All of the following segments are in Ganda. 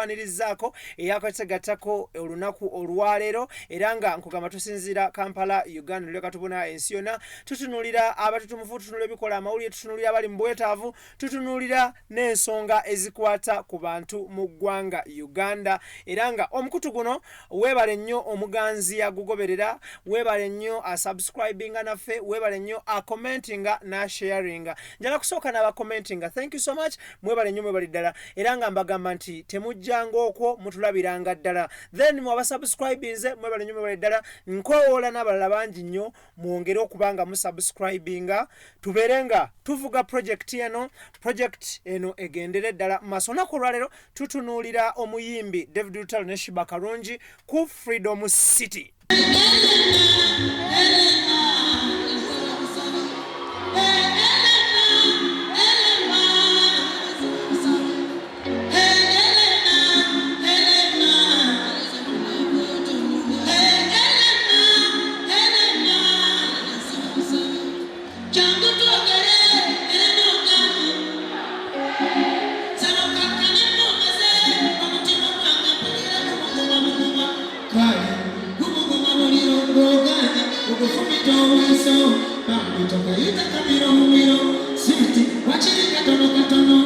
Nkwanirizaako eyakategattako olunaku olwaleero, era nga nkugamba tusinziira Kampala, Uganda, leka tubuna ensi yonna. Tutunuulira abatutumufu, tutunuulira ebikola amawulire, tutunuulira abali mu bwetaavu, tutunuulira n'ensonga ezikwata ku bantu mu ggwanga Uganda. Era nga omukutu guno, weebale nnyo omuganzi agugoberera, weebale nnyo asubscribinga naffe, weebale nnyo acommentinga n'asharinga. Njala kusooka n'abacommentinga, thank you so much, mwebale nnyo, mwebale ddala. Era nga mbagamba nti temujjanga okwo, mutulabiranga ddala. Then mwe abasubscribinze, mwebale nnyo, mwebale ddala. Nkowoola n'abalala bangi nnyo, mwongere okuba nga musubscribinga, tubeere nga tuvuga project eno, project eno egendere ddala maaso. Olunaku olwaleero tutunuulira omuyimbi David Lutalo ne Sheebah Karungi ku Freedom City. Jangu twogere era n'ogambe saba kakkane mwomaze omutima gwange mpulira gubuguma buguma kale gubuguma muliro ng'oganye ogufumita obweso bambi tokayita kamiro mumiro switi wakiri katono katono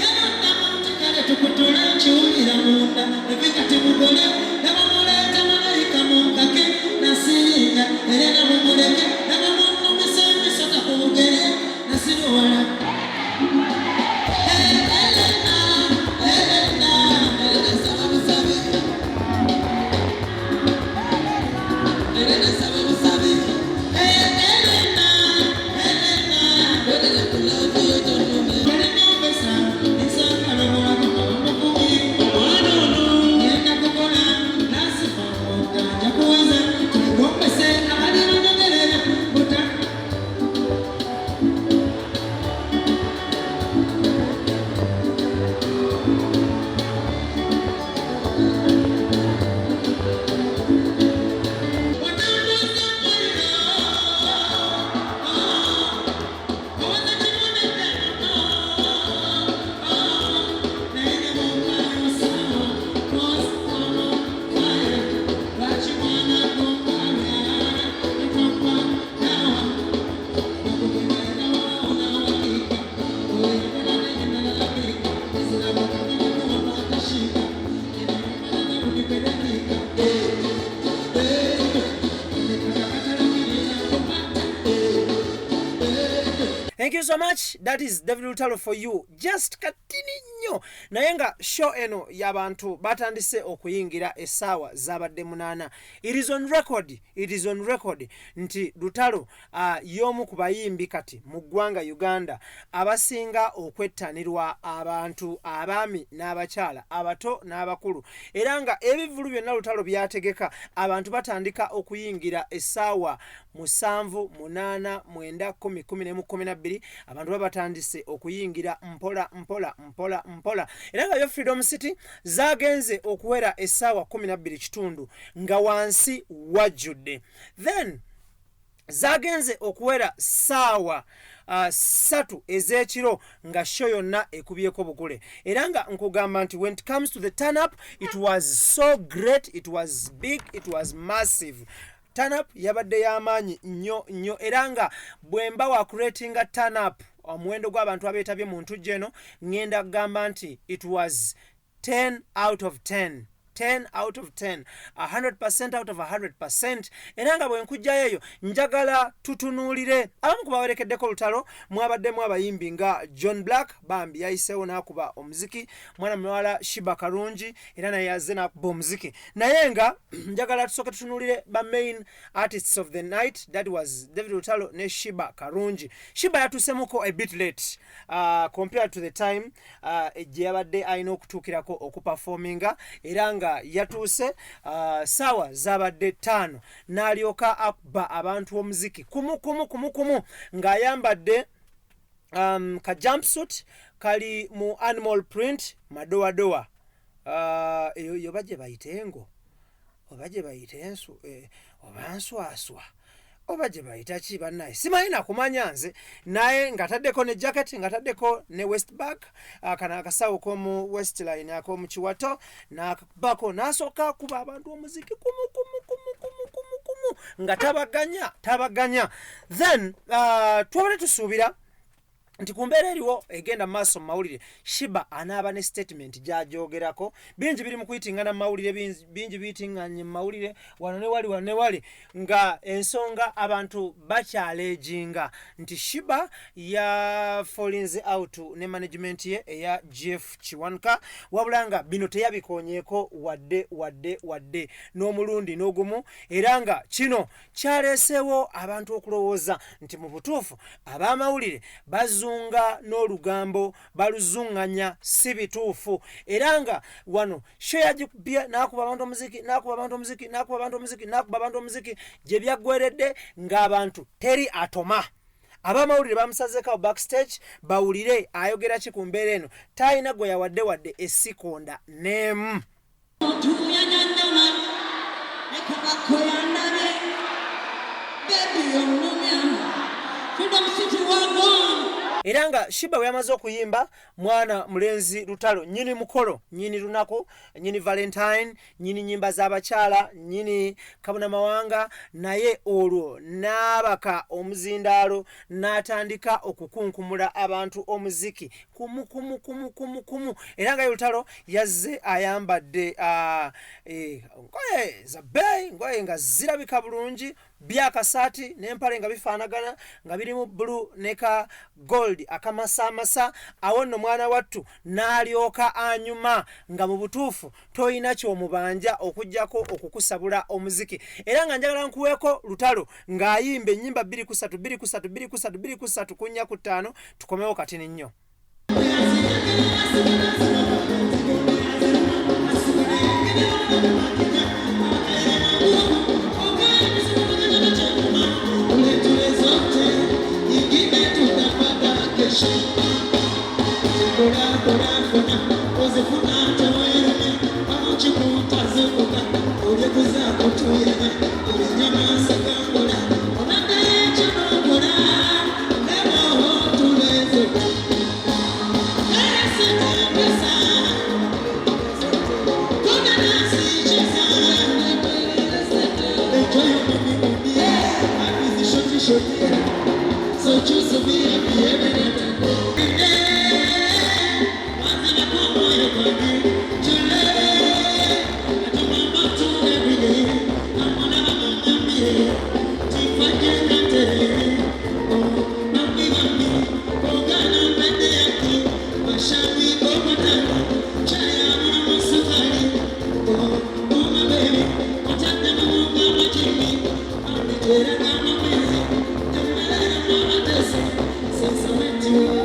yabaddamu nti kale tukutule nkiwulira munda ebikati mugole nabamuleeta malayika munkake nasiringa era namumuleke nabamunumisa emisota ku bugere nasiruwala. Hey, Elena, Elena, Elena saba busabi. Elena saba busabi. Hey, Elena, Elena, Elena ku love yo tonumye. Balinyombesa, ensangalo mulako abamukubi. Omwana ono ngenda kukola, nasifa nja kuweza. Twegombese abali banyogerera buta. Otambuza muliro, owoza kimu nedda, naye ne bw'onkaayo 'cause I'm on fire. Lwaki mwana gw'onkaabya netompa nawa okugenderera nawakika oyagala naye nalalabika ezirabakaganakuwamaakashika enamumalagarunipedakika. Thank you so much. That is David Lutalo for you. Just katini nnyo. Naye nga show eno y'abantu batandise okuyingira essaawa zabadde 8. It is on record. It is on record nti Lutalo y'omu ku bayimbi kati mu ggwanga Uganda abasinga okwettanirwa abantu, abaami n'abakyala, abato n'abakulu. Era nga ebivvulu byonna Lutalo by'ategeka, abantu batandika okuyingira essaawa 7, 8, 9, 10, 11, 12. Abantu baba batandise okuyingira mpola mpola mpola mpola. Era nga yo Freedom City zagenze okuwera essaawa 12 kitundu nga wansi wajjudde. Then zagenze okuwera ssaawa 3 ez'ekiro nga show yonna ekubyeko bugule. Era nga nkugamba nti when it comes to the turn up, it was so great, it was big, it was massive. Turn up yabadde y'amaanyi nnyo nnyo. Era nga bwe mba wa creatinga turn up, omuwendo gw'abantu abeetabye mu ntujjo eno, ŋŋenda kugamba nti it was 10 out of 10, 10 out of 10, 100% out of 100%. Era nga bwe nkugjayo eyo, njagala tutunuulire abamu ku bawerekeddeko Olutalo. Mwabaddemu abayimbi nga John Black, bambi yayiseewo n'akuba omuziki. Mwana muwala Sheebah Karungi era naye yazze n'akuba omuziki. Naye nga njagala tusooke tutunuulire ba main artists of the night, that was David Lutalo ne Sheebah Karungi. Sheebah yatuusemuko a bit late compared to the time gye yabadde alina okutuukirako okuperforminga. Era nga yatuuse saawa zabadde 5, n'alyoka akuba abantu omuziki kumu kumu kumu kumu, ng'ayambadde ka jumpsuit kali mu animal print, madowadowa. Eyo yoba gye bayita engo oba gye bayita ensu, oba nswaswa. Oba gye bayita ki bannaye, simanyi nakumanya nze, naye ng'ataddeko ne jacket, ng'ataddeko ne waist bag, kano akasawo k'omu waistline ak'omu kiwato, n'akakubako, n'asooka akuba abantu omuziki kumu kumu kumu kumu kumu kumu nga tabaganya tabaganya. Then twabadde tusuubira nti ku mbeera eriwo egenda mu maaso mu mawulire, Sheebah anaaba ne statement gy'ajogerako. Bingi biri mu kuyitingana mu mawulire, bingi biyitinganye mu mawulire wano ne wali, wano ne wali, nga ensonga abantu bakyaleejinga nti Sheebah ya fallinze out ne management ye eya Jeff Kiwanuka, wabula nga bino teyabikonyeeko wadde wadde wadde n'omulundi n'ogumu, era nga kino kyaleeseewo abantu okulowooza nti mu butuufu ab'amawulire bazunga n'olugambo baluzuŋŋanya si bituufu. Era nga wano show yagikubye, n'akuba abantu omuziki, n'akuba abantu omuziki, n'akuba abantu omuziki, n'akuba abantu omuziki, gye byaggweredde ng'abantu teri atoma. Ab'amawulire bamusazeeko backstage bawulire ayogera ki ku mbeera eno. Talina gwe yawadde wadde esikonda n'emu. Otuyanyanyola nekubako yandabye, baby onumya, Freedom City wagwan. Era nga Sheebah bwe yamaze okuyimba, mwana mulenzi Lutalo, nnyini mukolo, nnyini lunaku, nnyini Valentine, nnyini nnyimba z'abakyala, nnyini kabona mawanga, naye olwo n'abaka omuzindaalo n'atandika okukunkumula abantu omuziki kumu kumu kumu kumu kumu. Era nga ye Lutalo yazze ayambadde ngoye za bbeeyi, ngoye nga zirabika bulungi, byakasaati n'empale nga bifaanagana, nga birimu blue ne ka gold akamasaamasa. Awo nno mwana wattu n'alyoka anyuma nga mu butuufu toyina ky'omubanja okuggyako okukusabula omuziki. Era nga njagala nkuweeko Lutalo ng'ayimba ennyimba 2 ku 3, 2 ku 3, 2 ku 3, 2 ku 3 ku 4 ku 5. Tukomewo katini nnyo. So choose to be happy every day. Since I met you,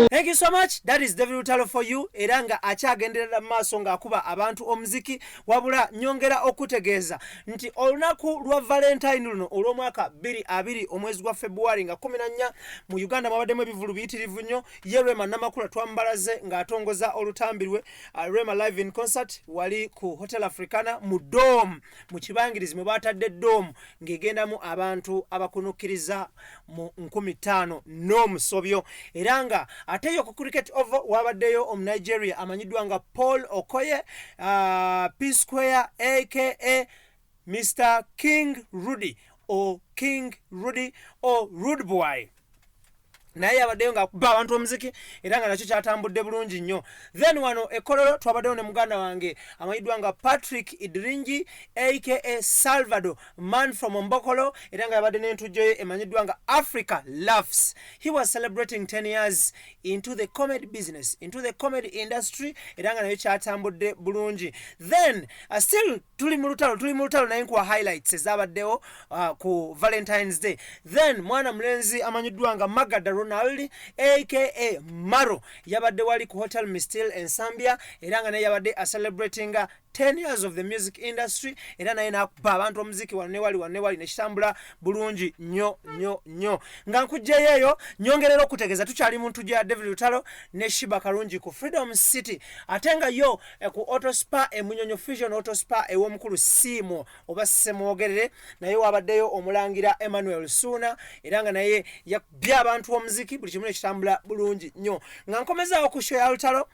Thank you so much. That is David Lutalo for you. Era nga akyagenderera mu maaso ng'akuba abantu omuziki, wabula nyongera okutegeeza nti olunaku lwa Valentine luno olw'omwaka 2020, omwezi gwa February nga 14, mu Uganda mwabaddemu ebivulu biyitirivu nnyo. Ye Rema Namakula twamubalaze ng'atongoza olutambi lwe Rema Live in Concert wali ku Hotel Africana mu dome, mu kibangirizi mwe baatadde dome ng'egendamu abantu abakunukkiriza mu 5000 n'omusobyo. Era nga ate yo ku Cricket Oval wabaddeyo Omunigeria amanyiddwa nga Paul Okoye, P Square aka Mr King Rudy o King Rudy o Rude Boy, naye yabaddeyo ng'akuba abantu omuziki, era nga nakyo kyatambudde bulungi nnyo. Then wano ekololo twabaddeyo ne muganda wange amanyiddwa nga Patrick Idringi aka Salvador Man from Mbokolo, era nga yabadde n'entujjo ye emanyiddwa nga Africa Laughs. He was celebrating 10 years into the comedy business, into the comedy industry, era nga nayo kyatambudde bulungi. Then still tuli mu lutalo, tuli mu lutalo, naye nkuwa highlights ezabaddewo ku Valentines Day. Then mwana mulenzi amanyiddwa nga Magada Ronald aka Maro yabadde wali ku Hotel Mistil Ensambya, era nga naye yabadde acelebratinga 10 years of the music industry, era naye n'akuba abantu omuziki wano newali, wano newali, nekitambula bulungi nnyo nnyo nnyo. Nga nkugjeyo eyo, nyongerera okutegeeza tukyali mu ntujjo ya David Lutalo ne Sheebah Karungi ku Freedom City, ate nga yo ku Auto Spa emunyonyo, Fusion Auto Spa ew'omukulu Siimo oba Semwogerere, naye wabaddeyo omulangira Emmanuel Suuna, era nga naye yakubye abantu omuziki, buli kimu nekitambula bulungi nnyo. Nga nkomezaawo ku show ya Lutalo,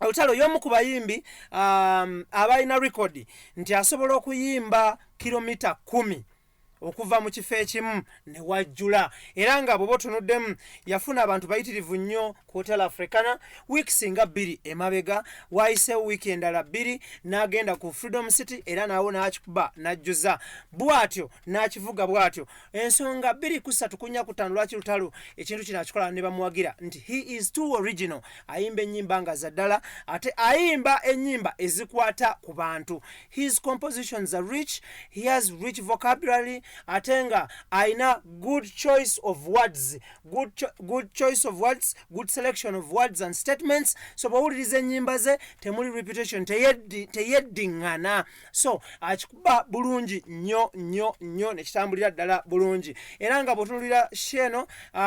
Lutalo y'omu ku bayimbi abalina record nti asobola okuyimba kilomita 10 okuva mu kifo ekimu ne wajjula, era nga bw'oba otunuddemu yafuna abantu bayitirivu nnyo ku Hotel Africana weeks nga 2 emabega. Wayiseewo wiiki endala 2 n'agenda ku Freedom City, era nawo n'akikuba n'ajjuza bw'atyo, n'akivuga bw'atyo. Ensonga 2 ku 3 ku 4 ku 5 lwaki Lutalo ekintu kino akikola ne bamuwagira nti he is too original, ayimba ennyimba nga za ddala, ate ayimba ennyimba ezikwata ku bantu. His compositions are rich, he has rich vocabulary, ate nga ayina good choice of words, good choice of words, good selection of words and statements. So bw'owuliriza ennyimba ze temuli reputation, teyeddiŋŋana. So akikuba bulungi nnyo nnyo nnyo, nekitambulira ddala bulungi. Era nga bw'otunulira show eno,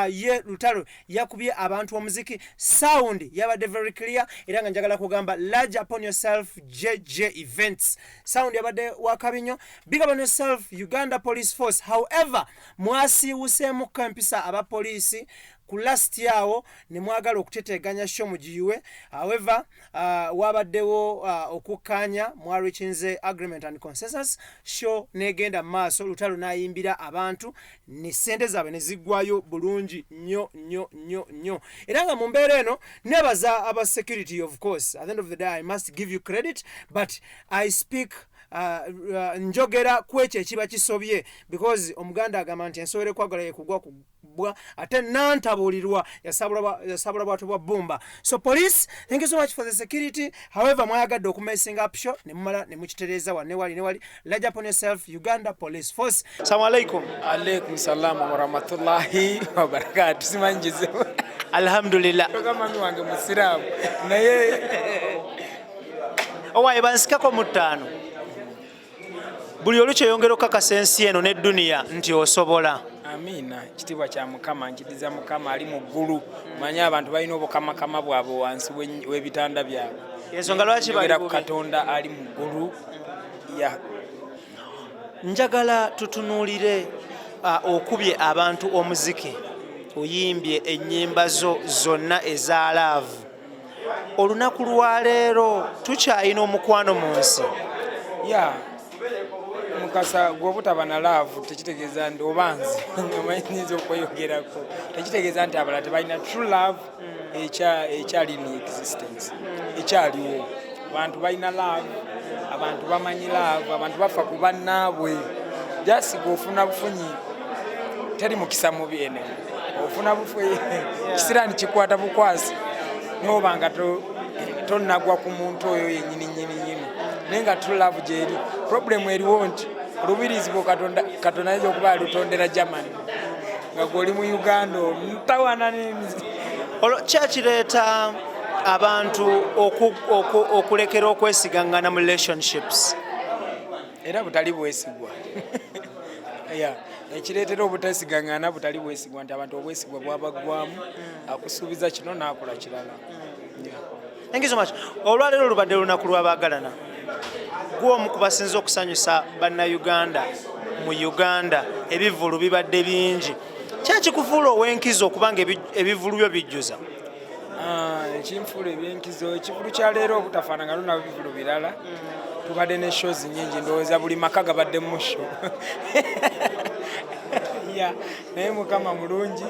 ye Lutalo yakubye abantu omuziki, sound yabadde very clear, era nga njagala kugamba large upon yourself JJ Events, sound yabadde wakabi nnyo. Big up on yourself, Uganda Police Force. However, mwasiiwuseemukko empisa abapoliisi ku last awo ne mwagala okuteteganya show mugiyiwe. However, wabaddewo okukkaanya, mwareachinze agreement and consensus, show negenda mu maaso, Lutalo n'ayimbira abantu ne sente zaabwe ne ziggwayo bulungi nnyo nnyo nnyo nnyo. Era nga mu mbeera eno nebaza aba security. Of course, at the end of the day I must give you credit, but I speak njogera ku ekyo ekiba kisobye, because Omuganda agamba nti ensowera ekwagala yekugwa ku bwa, ate nantabuulirwa yasabula bwatu bwa bbumba. So police, thank you so much for the security. However, mwayagadde okumessinga up show ne mumala ne mukitereeza wanne wali ne wali. Large upon yourself, Uganda Police Force. Assalamu alaikum. Alaikum salamu warahmatullahi wabarakatu. Simanyize. Alhamdulillah. Mami wange musiraamu, naye Owaye bansikako mu 5, buli olukyeyongera okukakasa ensi eno n'edduniya nti osobola. Amiina. Kitiibwa kya Mukama, nkidiza Mukama ali mu ggulu. Manye abantu balina obukamakama bwabwe wansi w'ebitanda byabwe. Ensonga lwaki bali Njogera ku bubi. Katonda ali mu ggulu ya. Njagala tutunuulire okubye abantu omuziki, oyimbye ennyimba zo zonna eza love. Olunaku lwaleero tukyayina omukwano mu nsi? Ya Mukasa, gwe obutaba na love tekitegeeza nti oba nze nyinza okweyogerako, tekitegeeza nti abalala tebalina. True love ekyali in existence, ekyaliwo. Abantu balina love, abantu bamanyi love, abantu bafa ku bannaabwe. Just gwe ofuna bufunyi, teri mukisa mubi ene, ofuna bufu kisiraani kikwata bukwasi noba nga tonnagwa ku muntu oyo yenyini nyini nyini, naye nga true love gyeri. Problem eriwo nti olubirizi bwo Katonda ayinza okuba alutondera Germany nga gwoli mu Uganda omutawana. Olwo kyakireeta abantu okulekera okwesigaŋŋana mu relationships? Era butali bwesigwa ya ekireetera obutesigaŋŋana, butali bwesigwa, nti abantu obwesigwa bwabaggwamu, akusuubiza kino n'akola kirala. Yeah. Thank you so much. Olwaleero lubadde lunaku lw'abaagalana. Gwe omu ku basinze okusanyusa Bannayuganda mu Uganda, ebivvulu bibadde bingi. Kyakikufuula ow'enkizo okubanga ebivvulu byo bijjuza? Ah, ekinfuula ebyenkizo, ekivulu kya leero obutafaanana nabo bivulu birala, tubadde ne shows nyingi, ndowooza buli maka gabadde mu show ya, naye Mukama mulungi,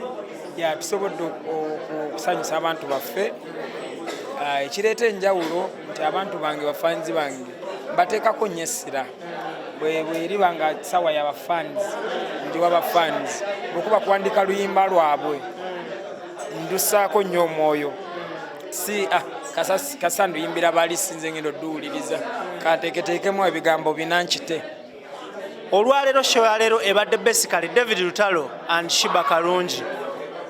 ya tusobodde okusanyusa abantu baffe. Ah, ekireeta enjawulo nti abantu bange, bafanzi bange, mbateekako nnyo essira. Bweriba nga sawa yabafans, njiwa bafans, bwekuba kuwandika luyimba lwabwe ndusaako nnyo omwoyo, si ah, kasa nduyimbira bali, sinze ngenda odduwuliriza, kanteeketeekemu ebigambo bina nkite. Olwaleero show ya leero ebadde basically David Lutalo and Sheebah Karungi.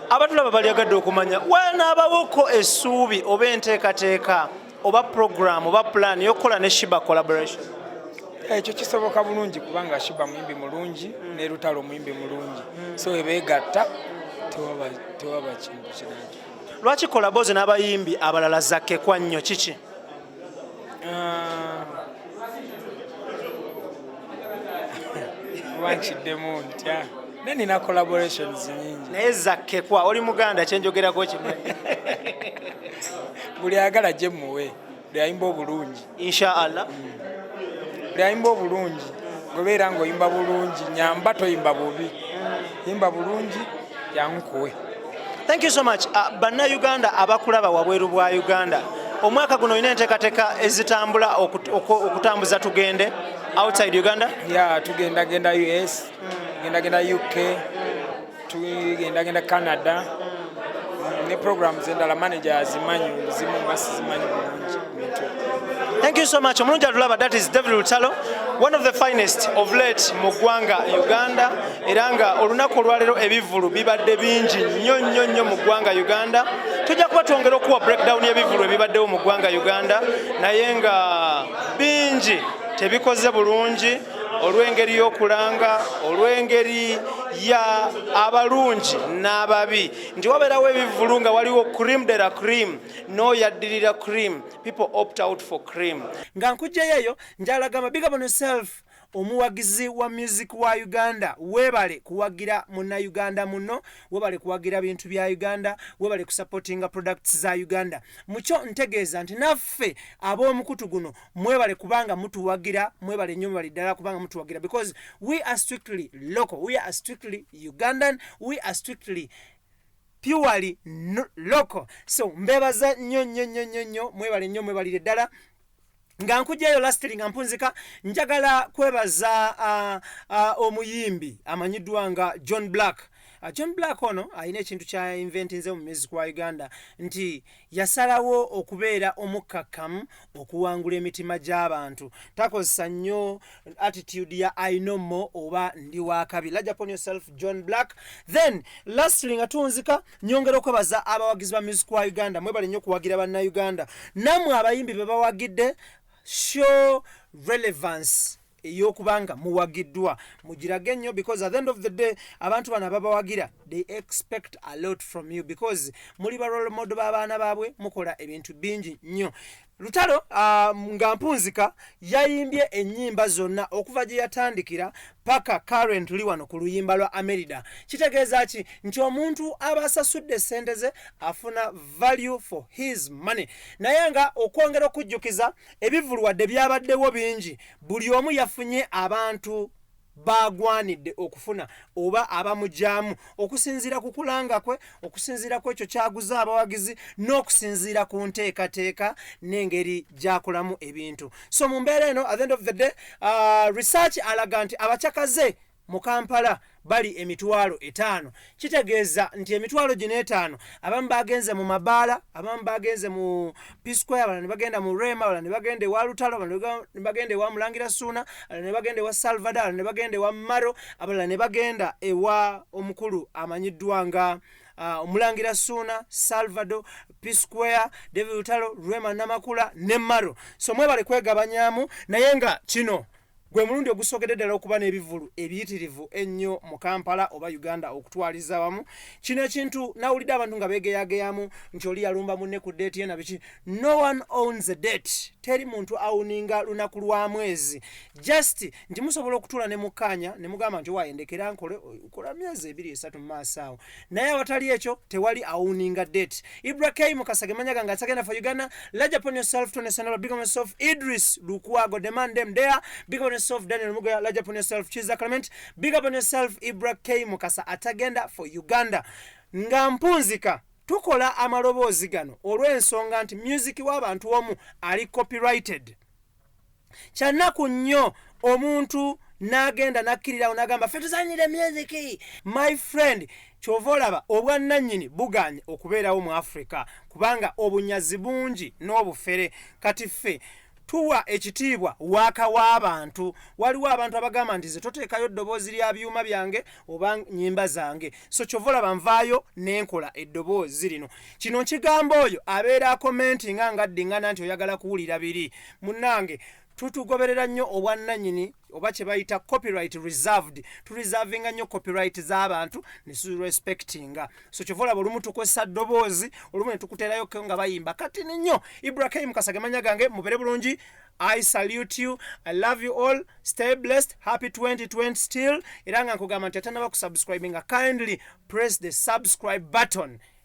Abatulaba balyagadde okumanya wanaabawoko essuubi oba enteekateeka. oba program oba plan y'okukola ne Sheebah collaboration? Ekyo kisoboka bulungi, kubanga Sheebah muyimbi mulungi ne Lutalo muyimbi mulungi, so ebeegatta tewaba kintu kirala. Lwaki collabo zo n'abayimbi abalala zakkekwa nnyo? Kiki? Ah. Oba nkiddemu ntya, naye nina collaborations nyingi. Naye zakkekwa, oli muganda, kyenjogerako kimanyi. Buli ayagala gye muwe, buli ayimba obulungi. Inshaallah. Buli ayimba obulungi, gobeera ng'oyimba bulungi, nyamba toyimba bubi, yimba bulungi, yankuwe. Thank you so much. Bannayuganda abakulaba wabweru bwa Uganda, omwaka guno olina enteekateeka ezitambula okutambuza tugende outside Uganda? Ya, tugendagenda US, tugendagenda UK, tugendagenda Canada ne programs endala manager azimanyi, zimu nga sizimanyi bulungi mutwe. Thank you so much. Omulungi atulaba, that is David Lutalo, one of the finest of late mu ggwanga Uganda, era nga olunaku olwaleero ebivvulu bibadde bingi nnyo nnyo nnyo mu ggwanga Uganda. Tujja kuba twongera okuwa breakdown y'ebivvulu ebibaddewo mu ggwanga Uganda, naye nga bingi tebikoze bulungi olw'engeri y'okulanga, olw'engeri ya abalungi n'ababi, nti wabeerawo ebivvulu nga waliwo cream de la cream n'oyaddirira cream. People opt out for cream. Nga nkugjeyo eyo, njagala gamba big up on yourself, omuwagizi wa music wa Uganda. Weebale kuwagira Munnayuganda muno, weebale kuwagira bintu bya Uganda, weebale kusupportinga products za Uganda. Mukyo ntegeeza nti naffe ab'omukutu guno mwebale kubanga mutuwagira. Mwebale nnyo, mwebale ddala kubanga mutuwagira, because we are strictly local, we are strictly Ugandan, we are strictly purely local. So mbebaza nnyo nnyo nnyo nnyo nnyo, mwebale nnyo, mwebalire ddala. Nga nkugjayo lastly, nga mpunzika, njagala kwebaza omuyimbi amanyiddwa nga John Black. John Black ono alina ekintu kya inventinze mu music wa Uganda, nti yasalawo okubeera omukkakkamu okuwangula emitima gy'abantu. Takozesa nnyo attitude ya "I know more" oba "ndi wakabi". Large upon yourself, John Black. Then lastly, nga tunzika, nyongera okwebaza abawagizi ba music wa Uganda. Mwebale nnyo okuwagira Bannayuganda. Nammwe abayimbi be bawagidde, show relevance ey'okubanga muwagiddwa, mugirage nnyo, because at the end of the day abantu bano ababawagira, they expect a lot from you, because muli ba role model b'abaana baabwe, mukola ebintu bingi nnyo. Lutalo, nga mpunzika, yayimbye ennyimba zonna okuva gye yatandikira paka currently wano ku luyimba lwa Amerida. Kitegeeza ki? Nti omuntu aba asasudde sente ze afuna value for his money. Naye nga okwongera okujjukiza, ebivvulu wadde byabaddewo bingi, buli omu yafunye abantu bagwanidde okufuna oba abamugyamu okusinziira ku kulanga kwe, okusinziira ku ekyo kyaguza abawagizi, n'okusinziira ku nteekateeka n'engeri gy'akolamu ebintu. So mu mbeera eno, at the end of the day, research alaga nti abakyakaze mu Kampala bali 50,000. Kitegeeza nti 50,000 abamu bagenze mu mabaala, abamu bagenze mu P Square, abalala ne bagenda mu Rema, abalala ne bagenda ewa Lutalo, abalala ne bagenda ewa Mulangira Suuna, abalala ne bagenda ewa Salvador, abalala ne bagenda ewa Maro, abalala ne bagenda ewa omukulu amanyiddwa nga Omulangira Suuna, Salvador, P Square, David Lutalo, Rema Namakula ne Maro. So mwebale kwegabanyamu. Naye nga kino gwe mulundi ogusookedde ddala okuba n'ebivvulu ebiyitirivu ennyo mu Kampala oba Uganda okutwaliza wamu. Kino ekintu nawulidde abantu nga beegeyageyamu nti oli yalumba munne ku date ye na biki. No one owns a date. Teri muntu awuninga lunaku lwa mwezi. Just nti musobola okutuula ne mukkaanya ne mugamba nti wayendekera nkole kola myezi 2, 3 mu maaso awo, naye awatali ekyo tewali awuninga date. Ibra K Mukasa ge mannya gange, atagenda for Uganda. Large upon yourself, Tony Sanaba. Big on yourself, Idris Lukwago, the man them there. Big upon yourself, Daniel Mugoya. Large upon yourself, Chiza Clement. Big up on yourself, Ibra K Mukasa, atagenda for Uganda. Nga mpunzika, tukola amaloboozi gano olw'ensonga nti music w'abantu omu ali copyrighted. Kyanaku nnyo omuntu n'agenda n'akkirirawo n'agamba ffe tuzanyire music. My friend, kyova olaba obwannannyini buganye okubeerawo mu Africa, kubanga obunyazi bungi n'obufere. Kati ffe Tuwa ekitiibwa waaka w'abantu. Waliwo abantu abagamba nti ze toteekayo ddoboozi lya byuma byange oba nyimba zange, so kyova olaba nvaayo nenkola eddoboozi lino. Kino nkigamba oyo abeera akomentinga nga addingana nti oyagala kuwulira biri. Munnange, tutugoberera nnyo obwannannyini oba kye bayita copyright reserved. Tureservinga nnyo copyright z'abantu ne turespectinga, so kyova olaba olumu tukozesa ddoboozi, olumu ne tukuteerayo nga bayimba katini nnyo. Ibrahim Kasage manya gange, mubere bulungi. I salute you, I love you all, stay blessed, happy 2020 still. Era nga nkugamba nti atanaba kusubscribinga, kindly press the subscribe button.